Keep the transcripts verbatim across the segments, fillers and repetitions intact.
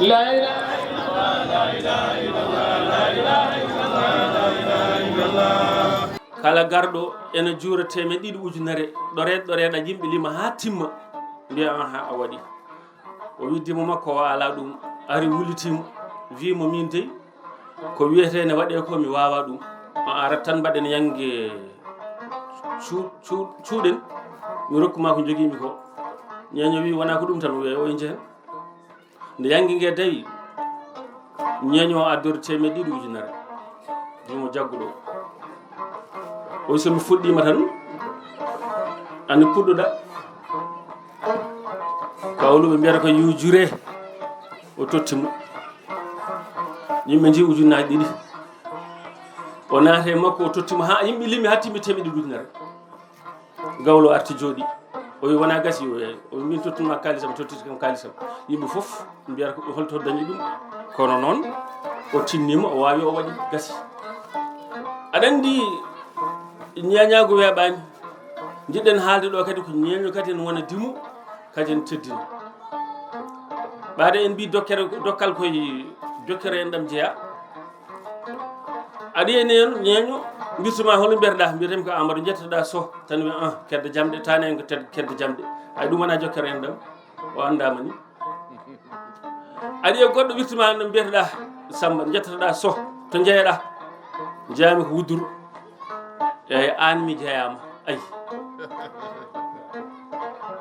La ilaha illallah, la ilaha illallah, la ilaha illallah, la ilaha illallah. Kala garɗo ene juura teemeɗɗe ɗiɗi ujunere, ɗoreeɗo, ɗoreeɗo, yimɓe lima haa timma, mbiya, "Aha, a waɗi." O widdimo makko, o alaa ɗum, ari wullitimo, wii mo, "Min dey, ko wiyetee ne waɗee ko, mi waawaa ɗum. A arat tan, mbaɗen yannge cuu-, cuu-, cuuɗen, mi rokku ma ko njogiimi ko." Ñeeño wii, "Wonaa ko ɗum tan, o wiya o injehen." Nde yannge nge dawi, ñeeño o addori teemeɗɗe ɗiɗi ujunere. Wimo jagguɗo. O wi, "So mi fuɗɗiima tan, ani puɗɗuɗa." Kawluɓe mbiyata ko yo jure. O totti mo. Yimɓe nji ujunnaaji ɗiɗi. O naata e makko, o totti mo haa yimɓe limi haa timmi teemeɗɗe ɗiɗi ujunere. Gawlo arti jooɗi. O wi, "Wonaa gasi?" O wi, "Min tottunma kaalisam, tottiti kam kaalisam." Yimɓe fof mbiyata ko holto dañi ɗum. Kono noon, o tinniima, o waawi, o waɗi, gasi. Aɗa anndi, ñeeñaagu weeɓaani. Njiɗɗen haalde ɗo kadi ko ñeeño kadi ene wona dimo, kadi ene teddina. Ɓaade en mbii dokkere, dokkal koye jokkere en ɗam jeyaa. Aɗa yiya neen ñeeño, mbirtuma, "Hol mbiyetɗa?" Mbiyatemi ko Amadou. Njettoɗa Soh, tan wiya, "Ah, kedde jamɗe, tane en ko ted-, kedde jamɗe." Ay, ɗum wona jokkere en ɗam, o anndaama ni. Aɗa yiya goɗɗo wirtuma no mbiyetɗa Samba, njettoɗa Soh, to njeyaɗa? Njeyaami ko Wudduru. Eeyi, aan mi jeyaama. Ay.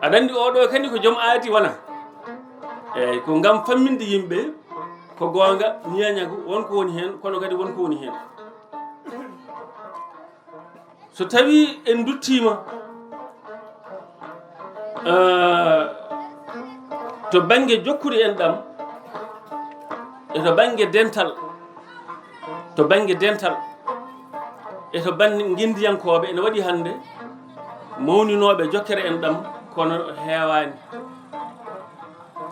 Aɗa anndi oɗo kadi ko joom aadi wona. Eeyi, ko ngam famminde yimɓe, ko goonga, ñeeñagu, won ko woni heen, kono kadi won ko woni heen. So tawii en nduttiima, eh, to bannge jokkude en ɗam, e to bannge dental, to bannge dental, e to bannge ngenndiyankooɓe, ene waɗi hannde mawninooɓe jokkere en ɗam, kono heewaani.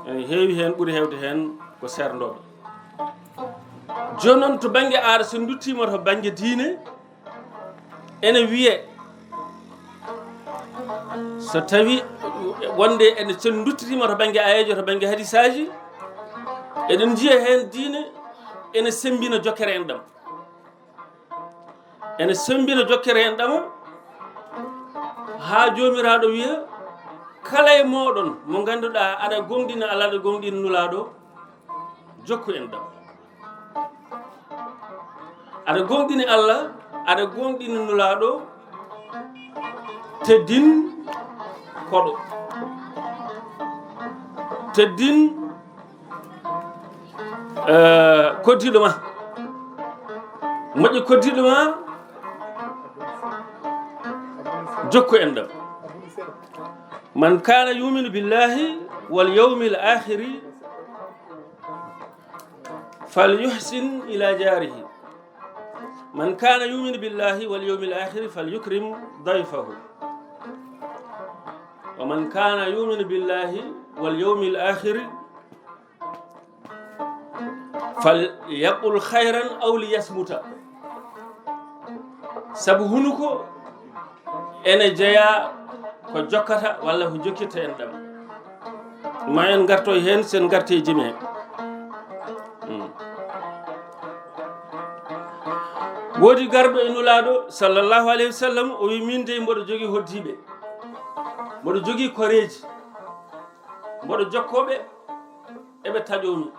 Ene heewi heen, ɓuri heewde heen ko seernooɓe. Jooni noon, to bannge aada, so nduttiima to bannge diine, ene wiyee, so tawi wonde ene, so en nduttitiima to bannge aayeejo, to bannge hadisaaji, eɗen njiya heen diine ene semmbina jokkere en ɗam. Ene semmbina jokkere en ɗam, haa Joomiraaɗo wiya, "Kala e mooɗon mo ngannduɗaa aɗa gooŋɗina Allah, aɗa gooŋɗina Nulaaɗo, jokku en ɗam." Aɗa gooŋɗini Allah, aɗa gooŋɗini Nulaaɗo, teddin koɗo. Teddin, eh, koddiiɗo ma. Moƴƴi koddiiɗo ma, jokku en ɗam. "Man kana yuminu billahi wal yawmil akhiri falyuhsin ila jarihi. Man kana yuminu billahi wal yawmil akhiri falyukrim dayfahu. Wa man kana yuminu billahi wal yawmil akhiri falyaqul khayran aw liyasmuta." Sabu hunuko ene jeyaa ko jokkata walla ko jokkirta en ɗam. Ma en ngartoy heen, sen ngartee jime. Hmm. Woodi garɗo e Nulaaɗo, sallallahu alayhi wa sallam, o wi, "Min dey mboɗo jogii hoddiiɓe, mboɗo jogii koreeji, mboɗo jokkooɓe, eɓe taƴoomi.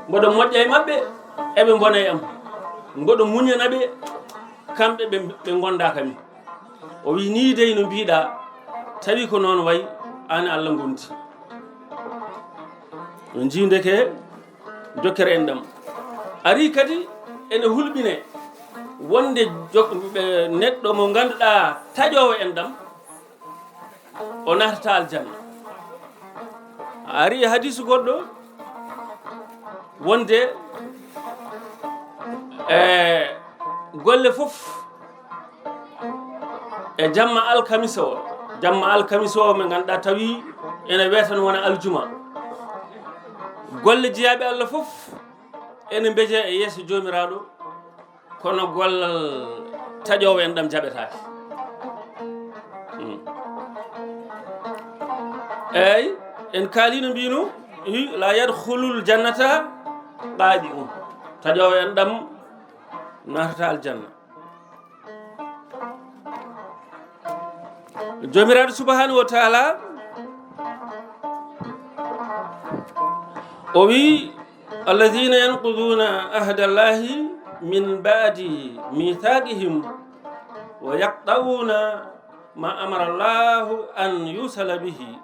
Mboɗo moƴƴa e maɓɓe, eɓe mbona e am. Mboɗo muñana ɓe, kamɓe ɓe, ɓe ngondaaka mi." O wi, "Nii dey no mbiiɗaa, tawi ko noon wayi, aan e Allah ngondi." On njii ndeke jokkere en ɗam. Ari kadi ene hulɓine wonde jok-, ɓe, neɗɗo mo ngannduɗaa taƴoowo en ɗam, o naatata aljanna. Ari e hadiisu goɗɗo wonde, e, golle fof e jamma alkamisa o, jamma alkamisa o, mo ngannduɗaa tawi ene weeta no wona aljuma. Golle jeyaaɓe Allah fof ene mbeje e yeeso Joomiraaɗo, kono gollal taƴoowo en ɗam jaɓetaake. Hmm. Eey, en kaaliino mbiino, Wi, "La yadkhulul jannata qadi'un." Taƴoowo enɗam naatata aljanna. Joomiraaɗo subhanahu wa taala o wi, "Alladhina yanquduna ahdallahi min ba'di mithaqihim wa yaqta'una ma amara Allahu an yusala bihi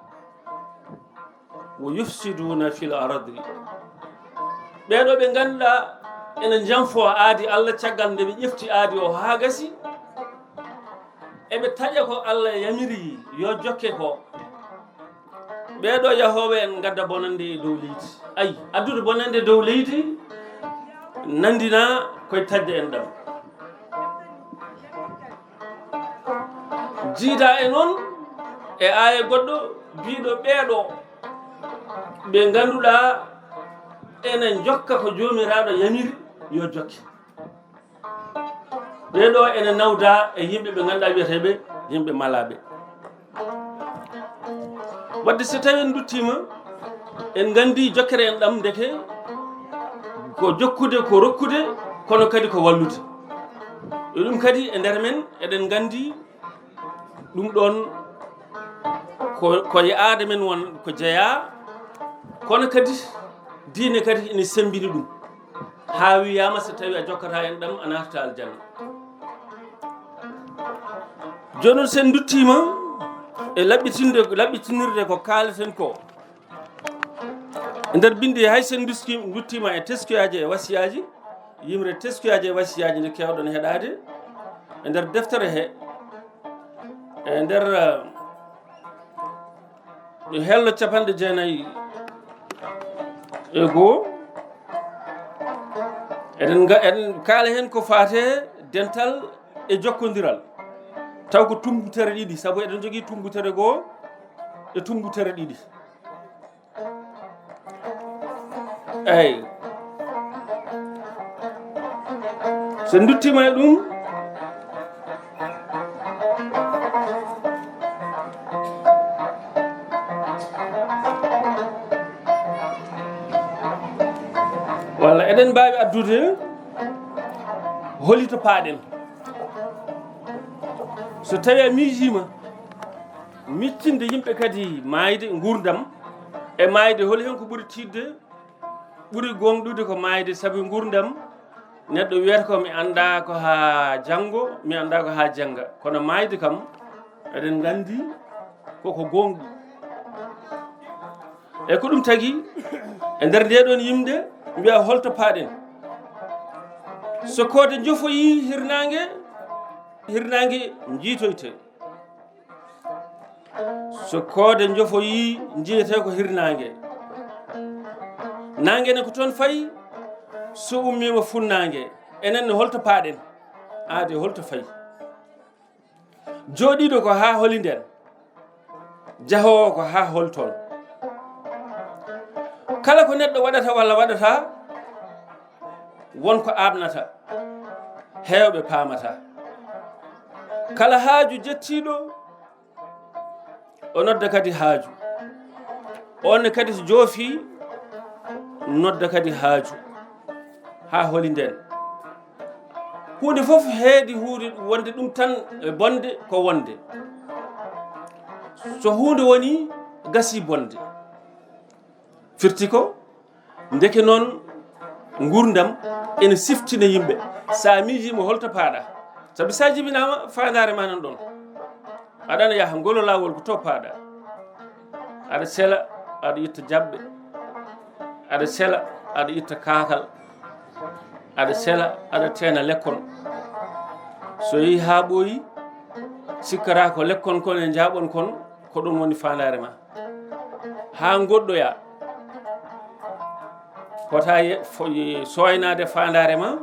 wa yufsiduna fil ardi." Ɓeeɗo ɓe ngannduɗaa ene njanfo aadi Allah caggal nde ɓe ƴefti aadi o haa gasi, eɓe taƴa ko Allah yamiri yo jokke ko. Ɓeeɗo yahooɓe en ngadda bonannde e dow leydi. Ayi, addude bonannde dow leydi nanndina koye taƴde enɗam. Jiida e noon e aaya goɗɗo biiɗo ɓeeɗo ɓe ngannduɗaa ene njokka ko Joomiraaɗo yamiri yo jokke. Ɓeeɗo ene nawda e yimɓe ɓe ngannduɗaa wiyeteeɓe yimɓe malaaɓe. Wadde so tawi en nduttiima, en nganndi jokkere enɗam ndeke ko jokkude, ko rokkude, kono kadi ko wallude. E ɗum kadi e nder men eɗen nganndi ɗum ɗoon ko, ko e aada men won ko jeyaa, kono kadi diine kadi ene semmbini ɗum. Haa wiyaama so tawi a jokkata enɗam a naatata aljanna. Jooni noon so en nduttiima e laɓɓitinde, laɓɓitinirde ko kaaleten ko, e nder binndi hay so en nduski-, nduttiima e teskuyaaji e wasiyaaji, yimre teskuyaaji e wasiyaaji nde keewɗon heɗaade e nder deftere he, e nder, eh, hello capanɗe jeenayi e goo. Eɗen nga-, eɗen kaala heen ko faate dental e jokkondiral. Taw ko tummbutere ɗiɗi, sabu eɗen njogii tummbutere goo e tummbutere ɗiɗi. Eey. So nduttiima e ɗum, walla eɗen mbaawi addude holi to paaɗen. So tawii a miijiima miccinde yimɓe kadi maayde nguurndam e maayde, holi heen ko ɓuri tiiɗde? Ɓuri gooŋɗude ko maayde, sabu nguurndam neɗɗo wiyata ko mi anndaa ko haa janngo, mi anndaa ko haa jannga. Kono maayde kam, eɗen nganndi koko gooŋɗi. E ko ɗum tagi, e nder ndee ɗoon yimde, mbiya holto paaɗen? So koode njofoyii hirnaange, hirnaange njiitoyte. So koode njofoyii, njiyetee ko hirnaange. Naange ne ko toon fayi, so ummiima funnaange. Enen ne holto paaɗen? Aade holto fayi? Jooɗiiɗo ko haa holi ndeen? Jahoowo ko haa hol toon? Kala ko neɗɗo waɗata walla waɗataa, won ko aaɓnata, heewɓe paamataa. Kala haaju jettiiɗo, o nodda kadi haaju. On ne kadi so joofii, nodda kadi haaju. Haa holi ndeen? Huunde fof heedi huunde wonde ɗum tan e bonde ko wonde. So huunde woni, gasii bonde. Firti ko, ndeke noon, nguurndam ene siftina yimɓe. So a miijiima holto paaɗa, sabu so a jibinaama, faandaare ma nan ɗoon. Aɗa ana yaha ngolo laawol ko to paaɗa. Aɗa sela, aɗa itta jaɓɓe. Aɗa sela, aɗa itta kaakal. Aɗa sela, aɗa teena lekkon. So yehi haa ɓooyi, sikkata ko lekkon kon e njaaɓon kon, ko ɗum woni faandaare ma. Haa ngoɗɗoya, fota ye-, fo-, ye-, sooynaade faandaare ma,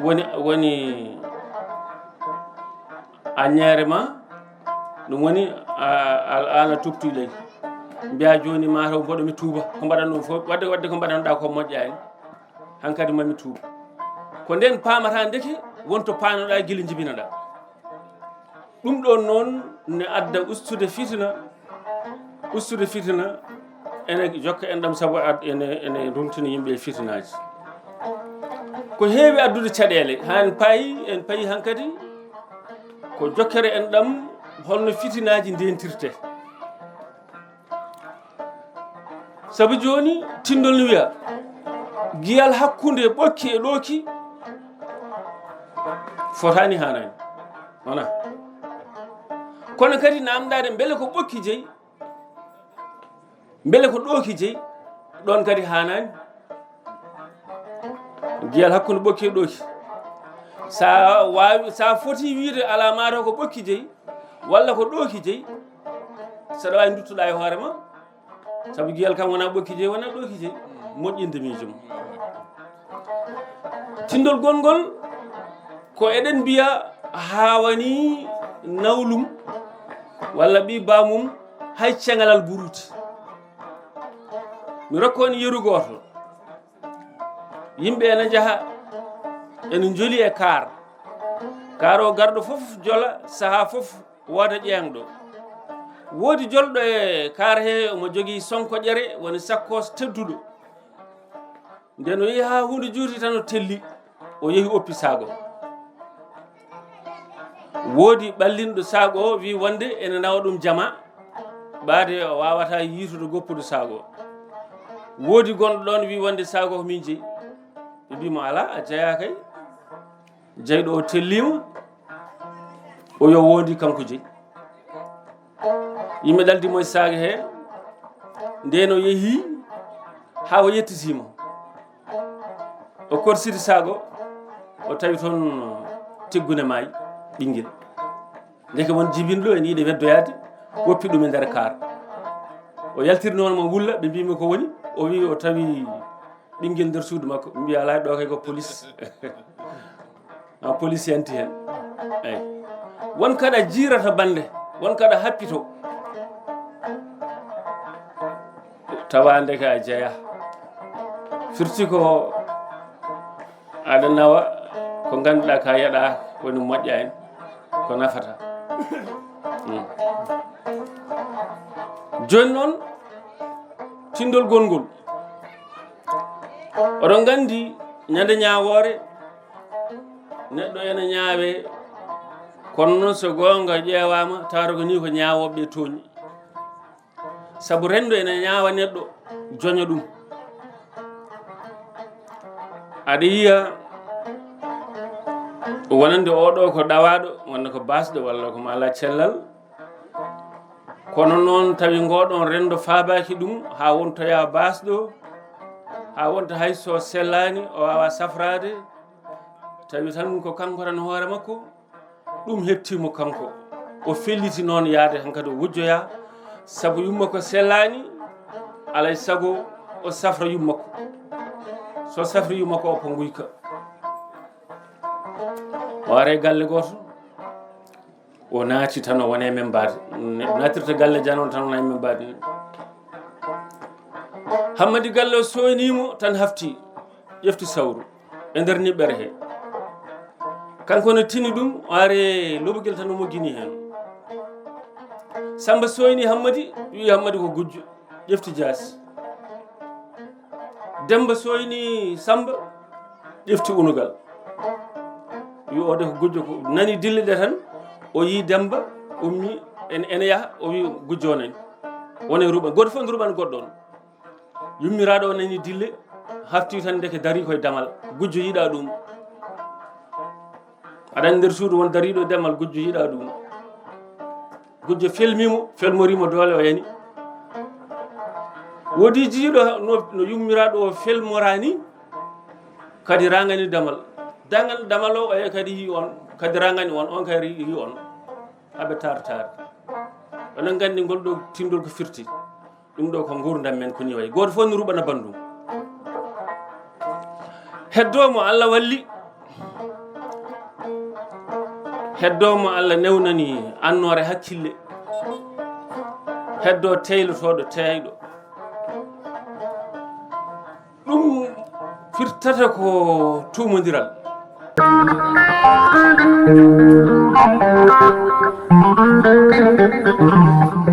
woni, woni aññeere ma, ɗum woni a, a, a, ana tubti ley. Mbiya jooni mataw mboɗo mi tuuba, ko mbaɗanno fof, wadde, wadde ko mbaɗannoɗa ko moƴƴaani, hankadi mami tuuba. Ko nden paamata ndeke wonto paanoɗa gila jibinoɗa. Ɗum ɗon noon ne adda ustude fitina, ustude fitina ene jokka enɗam sabu ad-, ene, ene runtini yimɓe e fitinaaji. Ko heewi addude caɗeele, haa en payi, en payi hankadi ko jokkere enɗam, holno fitinaaji ndentirte. Sabu jooni, tinndol no wiya, giyal hakkunde ɓokki e ɗooki fotaani, haanaani. Wona. Kono kadi namdaade mbele ko ɓokki jeyi, mbele ko ɗooki jeyi, ɗoon kadi haanaani. Giyal hakkunde ɓokki e ɗooki. Sa waawi, sa foti wiide alaa maa taw ko ɓokki jeyi, walla ko ɗooki jeyi, saɗa waawi nduttuɗaa e hoore ma. Sabu giyal kam wonaa ɓokki jeyi, wonaa ɗooki jeyi. Moƴƴinde miijo mum. Tinndol gongol ko eɗen mbiya haa woni nawlum walla ɓii baamum hay ceŋalal buruuti. Mi rokka on yeru gooto. Yimɓe ene njaha, ene njoli e kaar. Kaar o garɗo fof jola, sahaa fof wooda ƴeeŋɗo. Woodi jolɗo e kaar he, omo jogii sonkoƴere, woni sakkos tedduɗo. Nden o yehi haa huunde juuti tan o telli, o yehi oppi saago. Woodi ɓallinɗo saago o, wi wonde ene nawa ɗum jama, ɓaade o waawata yiitude goppude saago o. Woodi gonɗo ɗoon wi wonde saago ko min jeyi. Ɓe mbi mo, "Alaa, a jeyaa kay." Jeyɗo o tellima, o yo wondi kanko jeyi. Yimɓe ɗaldi mo e saage he, nden o yehi haa o yettitima. O korsiti saago, o tawi toon tiggune maayi, ɓinngel. Ndeke won jibinɗo ene yiɗi weddoyaade, woppi ɗum e nder kaar. O yaltiri noon mo wulla, ɓe mbi mo ko woni, o wi o tawi ɓinngel nder suudu makko. Mbiya alaa, ɗo kay ko police. A police yanti heen. Eyi. Won kaɗa jiirata bannde, won kaɗa happito. Tawa ndeke a jeya. Firti ko aɗa nawa ko ngannduɗaa ka yaɗa woni moƴƴa en, ko nafata. Mm. Jooni noon, tinndol gongol. Oɗon nganndi, ñande ñaawoore, neɗɗo ene ñaawe, kono noon so goonga ƴeewaama, tawata ko nii ko ñaawooɓe tooñi. Sabu renndo ene ñaawa neɗɗo, joña ɗum. Aɗa yiya wonande oɗo ko ɗawaaɗo, wonde ko baasɗo walla ko mo alaa cellal. Kono noon tawi ngoɗon renndo faabaaki ɗum, haa wontoya baasɗo, haa wonta hay so sellaani, o waawaa safraade. Tawi tan ko kanko tan hoore makko, ɗum heɓtii mo kanko. O felliti noon yaade hankadi o wujjoya, sabu yumma ko sellaani, alay sago o safra yumma ko. So safri yumma ko, o ko nguyka. O are galle gooto, o naati tan o wone men mbaade. Neɗɗo naatirta galle janoon tan wona e men mbaade. Hammadi galle o soynii mo tan hafti, ƴefti sawru e nder niɓɓere he. Kanko no tini ɗum, o are lobogel tan o moggini heen. Samba soyni Hammadi, wi Hammadi ko gujjo, ƴefti jaasi. Demba soyni Samba, ƴefti unugal. Wi o de ko gujjo, ko nani dille ɗe tan, o yi Demba, ummi, en-, ene yaha, o wi gujjo o nani. Woni ruɓa, gooto fof ne ruɓan goɗɗo on. Yummiraaɗo o nani dille, hafti tan ndeke darii koye damal. Gujjo yiɗa ɗum. Aɗa anndi nder suudu won dariiɗo e damal, gujjo yiɗa ɗum. Gujjo felmii mo, felmorii mo doole o yani. Woodi jiiɗo no, no yummiraaɗo o felmoraani, kadi rangani damal. Damal, damal o, oya kadi yi on, kadi rangani on, on kadi yi on. Aɓe taar taar. Oɗon nganndi ngol ɗo tinndol ko firti. Ɗum ɗo ko nguurndam men ko ni wayi. Gooto fof no ruɓana banndum. Heddo mo Allah walli. Heddo mo Allah newnani annoore hakkille. Heddo teylotooɗo teeyɗo. Ɗum firtata ko tuumondiral.